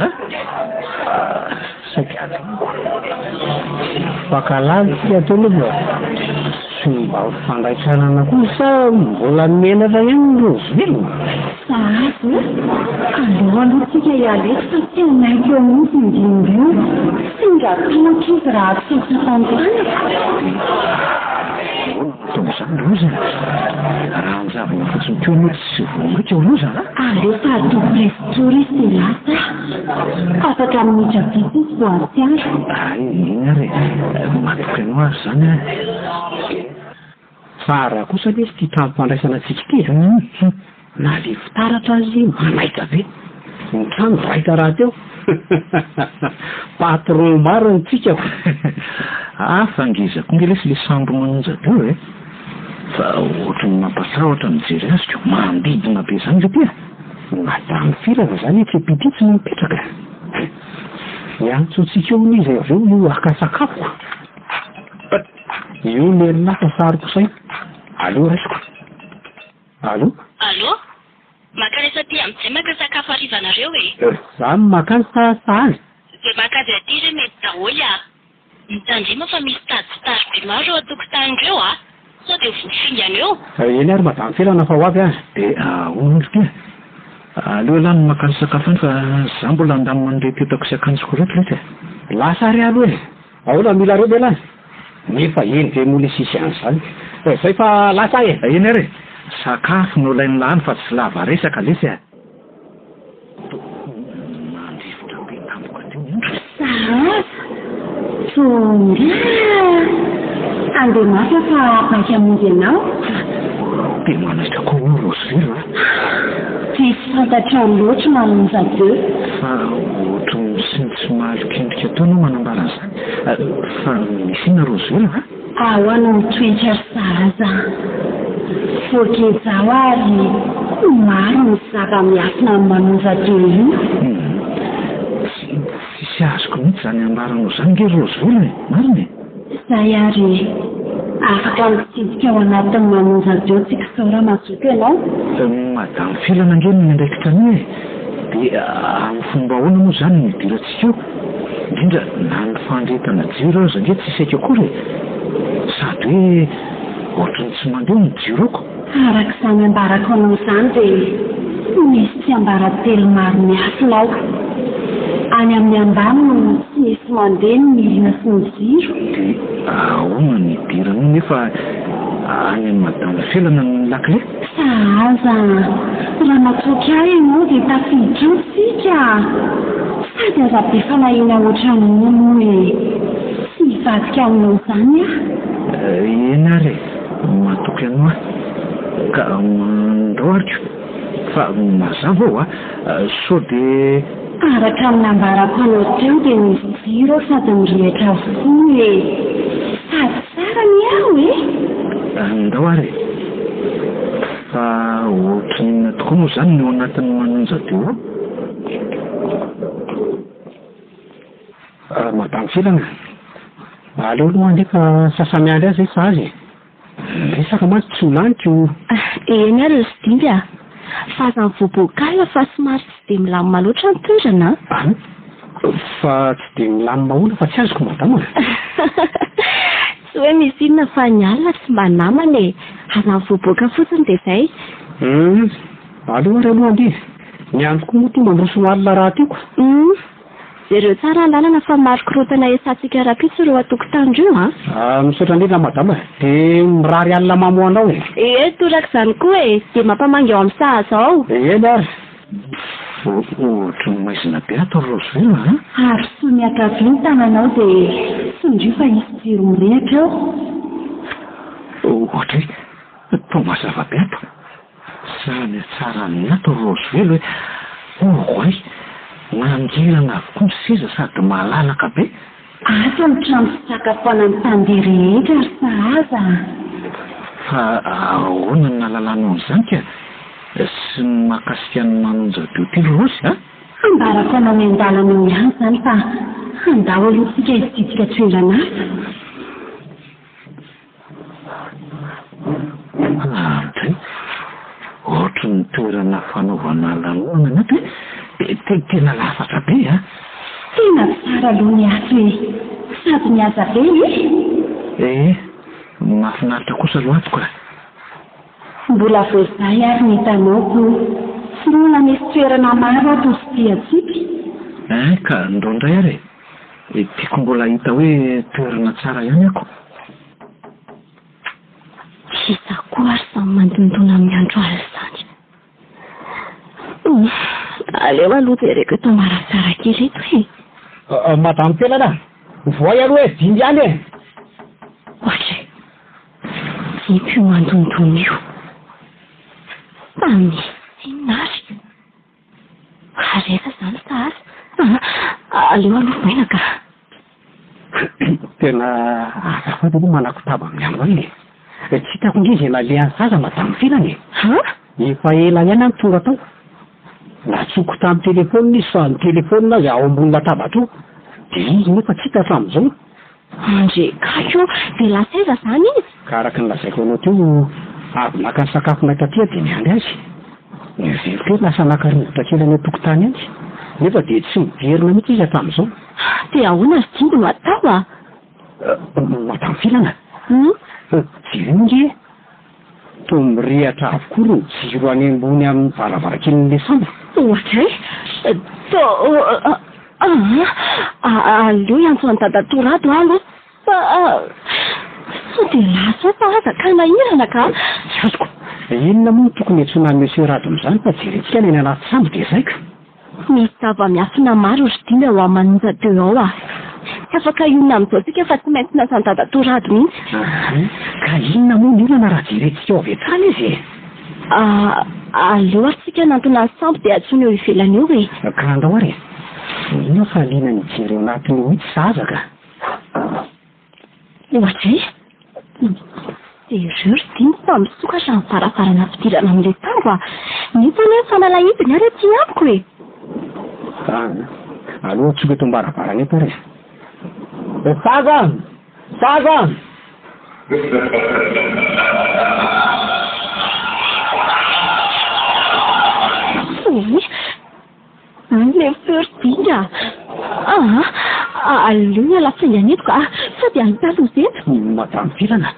S4: Saika adinoko.
S3: Fankahalana tsy atao aloha fa tsy mba mifandray tanana koa sa mbola menatra ihany ny Rose-velona?
S2: Sahaza o! Aleo aloha tsika hiala eto fa tsy hanaiky eo mihitsy i Ndimby io. Sendra tohatra izy raha tsy ho tsapan'ny tanako.
S4: Dia ahoana no atao amin'izany Rosa? Raha hanjavona fotsiny koa ianao tsy vao mainka ho loza a!
S2: Aleo fa atao prestour izy dia lasa. Afaka minitra vitsy izy vao hahatsiaro.
S4: Hay, eny ary e! Matoky anao ary izany aho e!
S3: Tsara kosa lesy ity trano fandraisana antsika ity a! Na le fitaratra azy manaitra be! Ny trano raitra rahateo! Patron marina tsika ko!
S4: Hafa ngeza koa nge lesy le sambo manonja teo e! Fa ohatry ny mampatahotra mijery azy ko! Manidina be zany le ty a!
S3: Madame Felana zany etsy ampita etsy no mipetraka? Miantso antsika eo anie izy avy eo io haka sakafo ko! Io ny an'lah fa sariko saina. Aleo raisiko. Allo?
S5: Allo? Mankanesa aty amin'izay maka sakafo hariva nareo e!
S3: Za no makany sa sa any?
S5: Izay maka azy aty re mety daholo a! Mitandrema fa misy tady sy taroby maro eo an-tokotany ireo a! Sao dia voafingana eo?
S3: Eny ary madame Felana fa ho avy aho.
S4: Dia ahoana ry ty a? Aleo elah no makany sakafo any fa za mbola handamina an'ireto entako sy akanjoko ireto letsy e!
S3: Lasa ary aloha e! Ahoana mila reo ve lahy? Nefa eny ve moa lesy hisy an'izany? Zay fa lasa aho e!
S4: Eny ary e! Sakafo no ilain'lah any fa tsy lava resaka lesy a! Mandrivotra be tampoka teo ny andro.
S2: Sahaza! Tonga! Andeha mafy aho fa baika hamonjy anao.
S4: Dia manaitra koa hono Rose a!
S2: Tsy fantatrao loatra manonja deux.
S4: Fa ohatry ny misintsimaly kendrika teo anao manambara an'izany. Fa misy inona Rose a?
S2: Ahoana ny toetra ry Sahaza a? Voageja aho ary maro ny zava-miafina amin'ny manonja deux io.
S4: Hum. Tsisy azoko mihitsy izany ambaranao izany nge ry Rose e! Marina e!
S2: Zay ary e! Afaka mitsidika ao anatin'ny manonja deux tsika izao raha mazoto ianao.
S4: Madame Felana ange no miandraikitra an'io e! Dia amin'ny fomba ahoana moa izany no hidirantsika eo? Indrindra na ny fandrehetana jiro aza ange tsy saika akory e! Sady hoe ohatry ny tsy mandeha ny jiroko.
S2: Araka izany ambarako anao izany dia misy tsiambaratelo maro miafina ao. Any amin'ny ambany no tsy misy mandeha ny milina sy ny jiro.
S4: Dia ahoana ny hidiranao nefa any amin'i Madame Felana ny lakile?
S2: Sahaza an! Raha matoky ahy ianao dia tafiditra ao tsika! Sady aza be fanahiana ohatran'io moa e! Tsy hivadika aminao izany aho.
S4: Eny ary e! Matoky anao aho. Ka mandao ary ko! Fa mazava ao a! Sao dia.
S2: Araka ny nambarako anao teo dia misy jiro ao sady mirehitra avokoa e! Sady tsara anie aho e!
S4: Ndao ary e! Fa ohatrinona tokoa moa izany ny ao anatin'ny manonja teo ao?
S3: Madame Felana, aleo aloha andeha fa sasa-miandry ahy izay sahaza e! Resaka mantsy tsy ho laniko.
S5: Eny ary ry Dimby a! Fa aza mivoaboaka alina fa somary tsy dia milamina loatra ny toerana
S3: a! An! Fa tsy dia milamina ahoana fa tsy azoko madama a!
S5: Tsy hoe misy inona fa ny alina tsy mba namana e! Aza mivoaboaka fotsiny dia izay.
S3: Hum! Aleo ary aloha andeha e! Ny andro koa moa toa mandroso ho alina rahateo ka!
S5: Hum! Jereo tsara ny lalana fa maro korontana esantsika rahampitso ireo an-tokotany ireo an!
S3: Misaotra indrindra madama e! Dia mirary alina mamy ho anao e!
S5: Ie, torak'izany koa e! Dia mampamangy ao amin'ny sahaza ao!
S3: Eny ary!
S4: Ohatry ny maizina be ato ry Raozoela a!
S2: Arosoy miankavia ny tananao dia tsindrio fa hisy jiro mirehitra ao.
S4: Ohatry toa mazava be ato. Samy hatsaran'ny ato ry Raozoela hoe oay! Mangirana avokoa ny seza sady malalaka be.
S2: Ato ny trano fisakafoanan'ny mpandeha rehetra ry sahaza a!
S4: Fa ahoana no nahalalanao an'izany ka? Sy ny mahakasika an'i Manonja Beauty ry Raozy a?
S2: Hambarako anao miandalana eo ihany izany fa handao aloha tsika hitsidika toerana hafa.
S4: Andray, ohatry ny toerana fanaovana lanonana ny ato e! Tena lafatra be an!
S2: Tena tsara aloha ny ato e! Sady mihaja be e!
S4: Ee, mahafinaritra kosa aloha ato ka!
S2: Mbola vao izay ary ny hitanao ko! Mbola misy toerana maro ato ho tsidihantsika.
S4: Ein ka, ndao indray ary e! Tiako mbola hahita hoe toerana tsara ihany ako.
S5: Iza koa ary izany mandondona amin'ny andro alina izany? Humm, aleo aloha jereko eto am-baravarakely eto e!
S3: Madame Felana, voay aloha e, dimy ihany e!
S5: Ohatry, Ito io mandondona io. Fa misy inona ary? Ary aiza izany sahaza? Aleo aloha voaina ka.
S3: Tena azafady aloha manakotaba amin'ny andro alina e. Tsy hitako ange izay nalehan'ny zaza madame Felana e.
S5: Ha?
S3: Efa ela ihany aho no tonga tao. Nantsoiko tamin'ny telefaonina izy fa ny telefaonina aza ao ambony latabatra ao. Dia izy nefa tsy hita hatramin'izao.
S5: Andre Gaga ô, dia lasa aiza izany izy?
S3: Ka araka ny lazaiko anao teo, avy naka ny sakafonay taty aho dia niandry azy. Niveriko hoe lasa naka rivotra kely any an-tokotany any, nefa dia tsy miverina mihitsy izy hatramin'izao.
S5: Dia ahoana ry Jimbo no atao a?
S3: Madame Felana, jereo ange e! Toa mirehatra avokoa ireo jiro any ambony amin'ny varavarankelin'ilay sambo.
S5: Ohatray? Toa aa aleo hiantso an'i Dadatoa Rado aho aloha fa sao dia lasa ao fa aza ka nahirana ka.
S3: Tsy azoko. Inona moa no tokony hiantsoana an'i Monsieur Rado amin'izany fa jerentsika ny any anaty sambo dia izay ka.
S5: Misy zava-miafina maro ry Dina ao Amanonja deux ao ah. Tsy afaka hionona amin'izao tsika fa tsy maintsy miasa an'i Dadatoa Rado mihitsy.
S3: Aa, ka inona moa ny olana raha jerentsika ao avy hatrany izy e?
S5: Aa, aleo ary tsika hanantona ny sambo dia antsoina eo ivelany eo e.
S3: Ka andao ary e. Mino aho fa liana ny hijery ao anatiny eo mihitsy zaza ka.
S5: Oadray! Jereo ry Dina fa misokatra ny varavarana fidirana amin'ilay sambo a! Nefa anie ny fanalahidiny ary aty amiko e!
S3: An! Aleo antsoiko eto am-baravarana eto ary e! Zaza! Zaza!
S5: Oay! Ilay feo ry Dinga a! Aa, aleo miala faingana eto ka! Sao dia hahita loza eto?
S3: Madame Felana,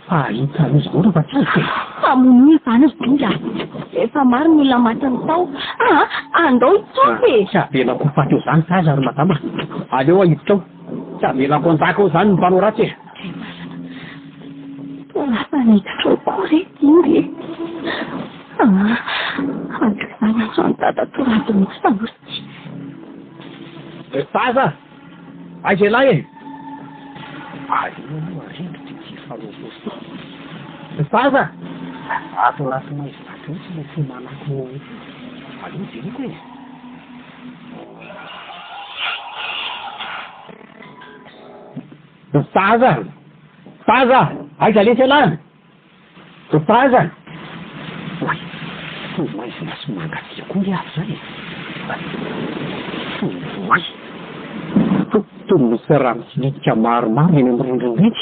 S3: fa hahita loza ahoana fa tsy azoko e!
S5: Famonoana izany ry Dinga a! Efa maro ny olona matin'ny tao. Aa, andao hitsoaka e!
S3: Tsy avelako ho faty eo izany zaza ry madama a! Aleo aho hiditra ao. Tsy avelako hanjaka eo izany ny mpanao ratsy e!
S5: Ry marina, toa lasa niditra ao koa re Dinga e! Ah, aleo izany antso an'i Dadatoa Rado mihitsy aloha ity.
S3: Zaza! Aiza ialahy e? Aleo aloha arindro ity jiro fanaovana ity. Zaza! Ato anaty maizina ato mihitsy ilay feo manako ity. Aleo jereko e! Zaza! Zaza! Aiza lesy ialahy? Topazana! Oay! Toa maizina sy mangatsiaka koa nge ato izany e! Oay! Toa misy rano misilitika maromaro eny amin'ny rindrina eny.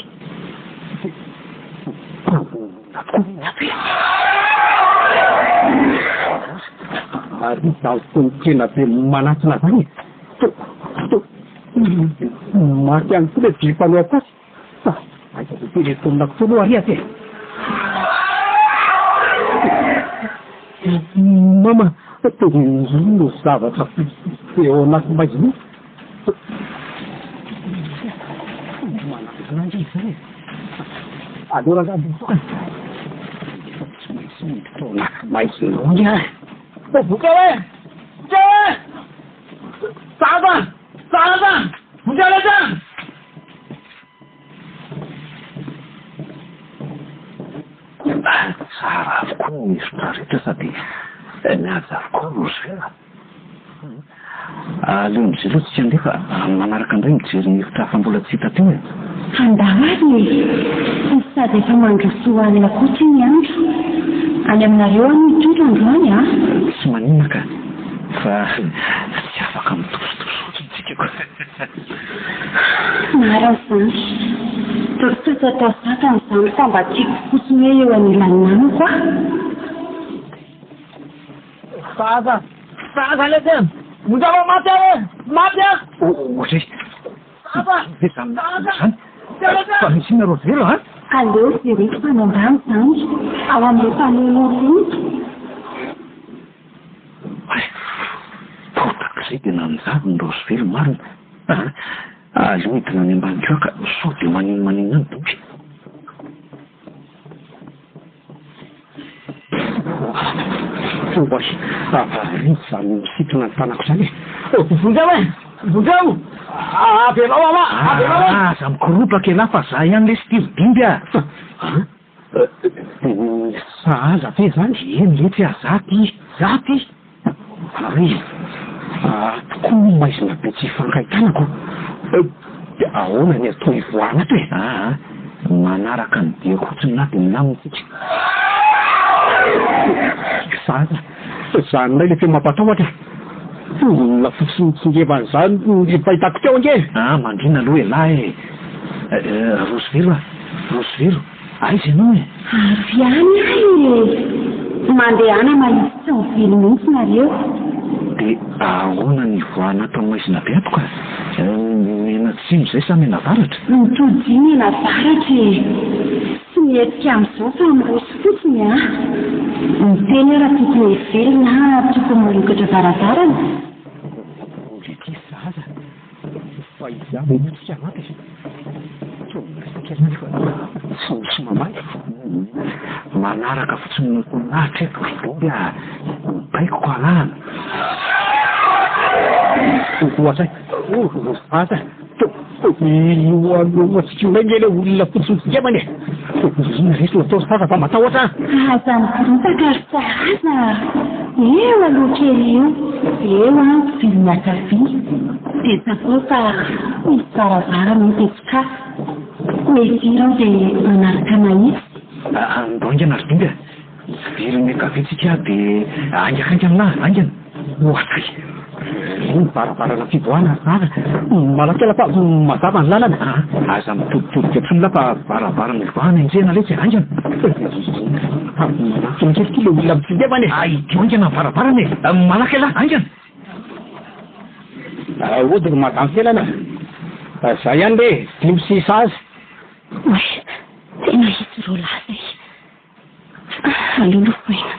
S3: Mpamono tokoa ve ny ato e? Ary izaho toa tena be manatona izany e! Toa maty ihany koa ilay jiro mpanao paosy. Fa aiza izao telefaonina-ko izao aloha ary aty e? Mama, toa inona io zavatra fotsifotsy be ao anaty maizina io? Manantona ange izany e. Aleo rangahy mba mitokana. Efa tsy maintsy miditra ao anaty maizina ao ange aho e.
S6: Voka e! Voka e! Zaza! Zaza! Voka rehetra!
S4: Tsara avokoa ny efitra rehetra sady mihaja avokoa ny rosera. Aleo mijery aloha tsika andeha fa amin'ny manaraka indray mijery ny efitra hafa mbola tsy hita teo e.
S2: Andao ary e! Sady efa mandroso ho alina koa ity ny andro. Any aminareo aho no hitory androany a!
S4: Tsy maninona ka! Fa tsy afaka mitorotoro fotsiny tsika ko!
S2: Marina izany. Toa tsy atao sakana izany fa mba tiako fotsiny hoe eo anilan'ny namako aho.
S6: Zaza! Zaza lesy e! Monja fa maty aho e! Maty aho!
S4: Ohatra e!
S6: Zaza!
S4: Ve zany zany? Fa misy inona Rovelo a?
S2: Aleo jereko fa any ambany izany, ao amin'ilay mpamono olona iny.
S4: Hay! Potak'izay dia nanjary ny Rosevelo marina a! Aleo hidina any ambany koa ka sao dia maninomaninona any donky.
S3: Oay! Avy izany misintona ny tanako izany e!
S6: Vonjeo e! Vonjeo! Avelao aho! Avelao e!
S4: Aza mikoropaka elah fa za ihany lesy ity ry Dimby a!
S3: An? Sahaza ve izany?
S4: Eny letsy a! Za ty! Za ty!
S3: Ary ato koa moa maizina be tsy ifankahitana ko! Dia ahoana ny atao hivoahana ato e?
S4: Aa, manaraka ny diako fotsiny lahy dia milamina isika.
S3: Sahaza, izany indray ilay feo mampatahotra e! Olona fotsy mitsingevana izany no fahitako teo ange e!
S4: Aa, mangina aloha elah e! Rosivelo a! Rosivelo! Aiza ianao e?
S2: Avy any aho e! Mandehana mahitsy tsy mivily mihitsy nareo.
S4: Dia ahoana ny hivoahana ato amin'ny maizina be ato ka? Mianatsimo izay sa mianavaratra?
S2: Mitodia mianavaratra e! Tsy mihetsika amin'izao fa miroso fotsiny an! Miteny aho raha tokony hivily na tokony manokatra varavarana.
S3: Mbola ity zaza. Fa izaho ve moa tsy hanampy e? Toa miresaka ihany fa tsy misy mamaly.
S4: Manaraka fotsiny ny nataon'i hatreto ry Bomby a! Mibaiko ko alahana.
S3: Ohatra e! Io alohantsika io indray nge ilay olona fotsy mitsikemana e! Inona re no atao ry zaza fa matahotra
S2: aho? Aza mikoropaka ry sahaza a! Eo aloha kely eo, eo an, mpivily miankavia, dia tsapao fa misy varavarana eo dia sokafy. Midira ao dia manaraka mahitsy.
S4: Andao haingana ry Dinga. Mijery ny ankavia tsika dia haingakaingana lahy, haingana.
S3: Ohatray! Iny varavarana fivoahana ry zaza. Malakela fa mazava ny lalana.
S4: Aza mitoditodika intsony lahy fa varavarana ivoahana enjehina letsy e, haingana.
S3: Manatona kely ity ilay olona mitsingevana e.
S4: Aidio haingana ny varavarana e. Malaky lahy, haingana.
S3: Hody ry madame Felana. Zay ihany re e, dimy sy sazy.
S5: Oay, tena izy roalahy izay. Aleo lofoina.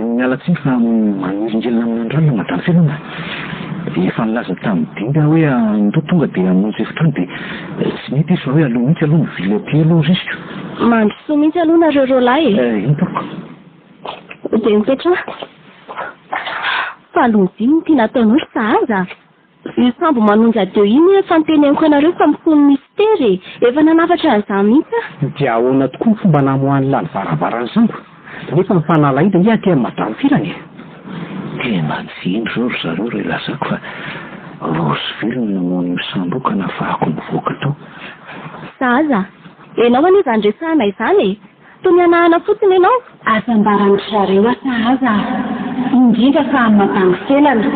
S4: Miala tsiny fa manelingelina amin'androany ilay madame Felana. Efa nilaza tamin'i Dimby aho hoe andao tonga dia hamonjy efitrano dia tsy nety izy fa hoe aleo mihitsy aloha mivily aty aloha risiko.
S5: Mandrosoa mihitsy aloha nareo roalahy e.
S4: Eny tompoko.
S5: Dia mipetraha. Fa lojia no tiana ataonao ry sahaza a. Io sambo manonja teo iny efa noteneniko anareo fa mifono mistery e! Efa nanafatra an'izany mihitsy aho.
S3: Dia ahoana tokoa ny fomba namoahan'lah ny varavaran'ny sambo? Nefa ny fanalahidy ange aty amin'i Madame Firany e!
S4: Tena tsy indro izao ry zareo raha ilazako fa Roseville no namoha an'io sambo io ka nafahako nivoaka tao.
S5: Sahaza, ianao anie izany resahana izany e! Toa mihanahana fotsiny ianao.
S2: Aza ambaran-dry zareo aho sahaza a! Indrindra fa amin'ny madame Felana,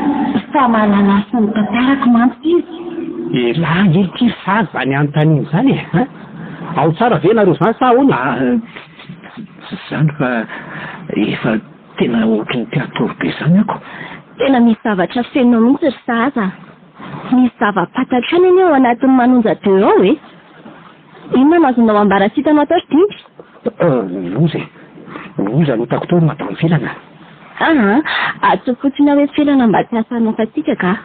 S2: fa mahalala ahy sy ny tantarako mantsy izy.
S3: Elah ange ity ry sahaza izany anontaniana izany e! An! Ao tsara ve nareo izany sa ahoana?
S4: Ah, tsy izany fa efa tena ohatry ny te hatory be izany ako.
S5: Tena misy zavatra fenonao mihitsy ry sahaza a! Misy zava-pantatro ihany anie ao anatin'ny manonja deux ao e! Inona no azonao ambara sy hitanao atao ry Dimby?
S3: Loza e! Loza no hitako tao ry madame Felana.
S5: Aa, atsoy fotsiny aho hoe Felana mba tsy hahasahy antsika ka.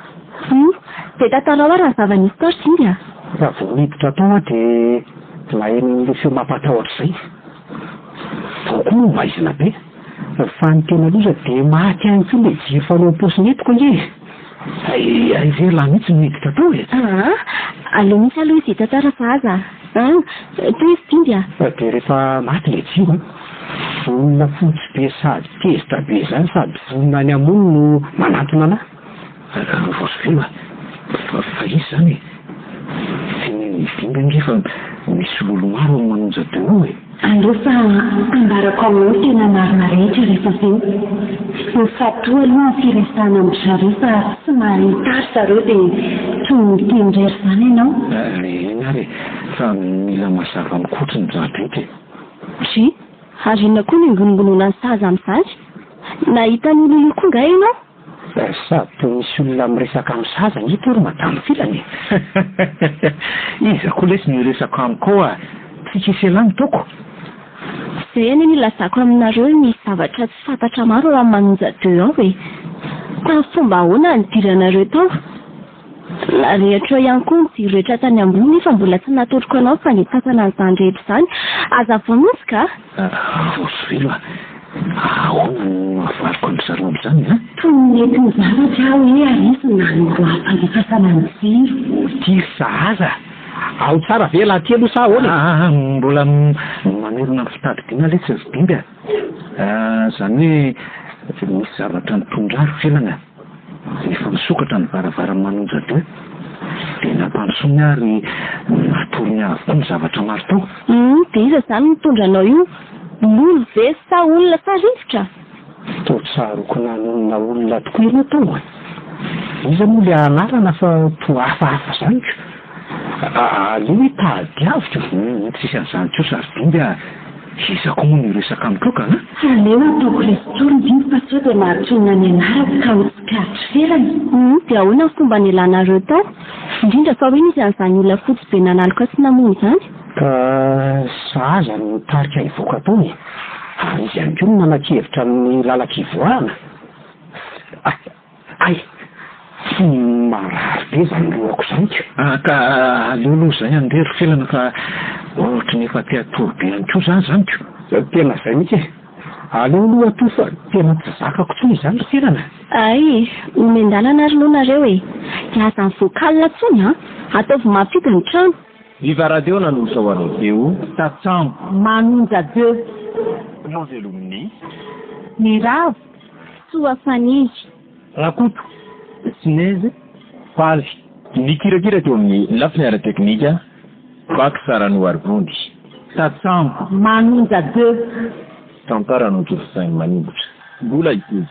S5: Hum, dia tantarao ary ny zava-nisy tao ry Dimby a.
S3: Raha vao niditra tao aho dia naheno an'ilay feo mampatahotra izay. Tao koa moa maizina be. Fa ny tena loza dia maty ihany koa ilay jiro fanao am-paosy nentiko ange e. Hay, hay ve elah mihitsy no niditra tao e?
S5: Aa, aleo mihitsy aloha izy hitantara fa aza a. Tohizo Dimby a.
S3: Dia rehefa maty ilay jiro an, olona fotsy be sady tezitra be izany sady vonona ny hamono no manantona anah. Ravolosovelo a! Fa iza izany e? Tenenin'i Dimby ange fa misy lolo maro ao Manonja deux ao e!
S2: Aleo fa ambarako aminao ny tena marina rehetra rehefa avy eo. Mifantoha aloha amin'ny firesahana amin-dry zareo fa tsy mahita ry zareo dia toy ny miteny irery izany ianao.
S4: Eny ary e! Fa mila mazava amin'i Koto ny zava-drehetra e!
S5: Dry, ary inona koa no ingonongononan'ny saza amin'izany? Nahita an'io lolo io koa angaha ianao?
S3: Sady toa misy olona miresaka amin'ny saza ange teo ry madame Filana e!
S4: Iza koa lesy no hiresaka amiko ao a! Tsy hisy elah ny taoko!
S5: Izay anie no ilazako aminareo hoe misy zavatra tsy fantatra maro ao amin'ny Manonja deux ao e! Tamin'ny fomba ahoana nidiranareo tao? Narehitra eo ihany koa ny jiro rehetra tany ambony nefa mbola tsy natoroko anao ny fandefasana an'izany rehetra izany. Aza voa mihitsy ka!
S4: Ravolosovelo a! Ahoana no havaliko an-dry zareo amin'izany a?
S2: Toy ny nety ny zavatra aho hoe ary izy nanoro ahy fandefasana ny jiro.
S3: Ity ry sahaza! Ao tsara ve ialahy ity aloha sa ahoana e?
S4: Aa mbola mamerina ny fitadidiana letsy ry Dimby a! Izany hoe nisy zavatra nitondra ahy ry Felana. Rehefa nisokatra ny varavaran'ny Manonja deux dia nampandrosoiny ahy ary natorony ahy avokoa ny zavatra maro tao.
S5: Humm dia iza izany mitondra anao io? Lolo ve sa olona sa rivotra?
S3: Toa tsaroako nanonona olona tokoa ianao tao a! Iza moa ilay anarana fa toa hafahafa izany ko! Aleo hoe tadiaviko.
S4: Humm tsisy an'izany kosa ry Dimby a! Iza koa moa no hiresaka amiko eo ka an?
S2: Aleo ataoko restory Dimby fa sao dia mahatonona ny anarako ka ho tsikaritry felana.
S5: Humm dia ahoana ny fomba nialanareo tao? Indrindra fa hoe nisy an'izany olona fotsy be nanaloka sy namono izany?
S3: Ka sahaza no nitarika hivoaka tao e! Ary izy ihany koa no nanan-kevitra amin'ny lalan-kivoahana. Hay! Tsy marary be izany lohako izany ka!
S4: Ah ka aleo aloha izay andeha ry Felana fa ohatry ny efa te hatory be ihany koa za izany ko!
S3: Tena izay mihitsy e! Aleo aloha atory fa tena tsy zakako intsony izany ry Felana!
S5: Hay! Omen-dalana ary aloha nareo e! Dia aza mivoaka alina intsony an! Ataovy mafidy ny trano!
S1: Viva Radio nanolotra ho anao teo Tatsambo.
S2: Manonja deux.
S1: Novelomin'ny.
S2: Miravo.
S5: Soa faniry.
S1: Rakoto, Sinezy, Faly. Nikirakira teo amin'ny lafiny ara-teknika, Bax Ranoarivonjy. Tatsambo.
S2: Manonja deux.
S1: Tantara notontosain'i Maningotra. Mbola hitohy.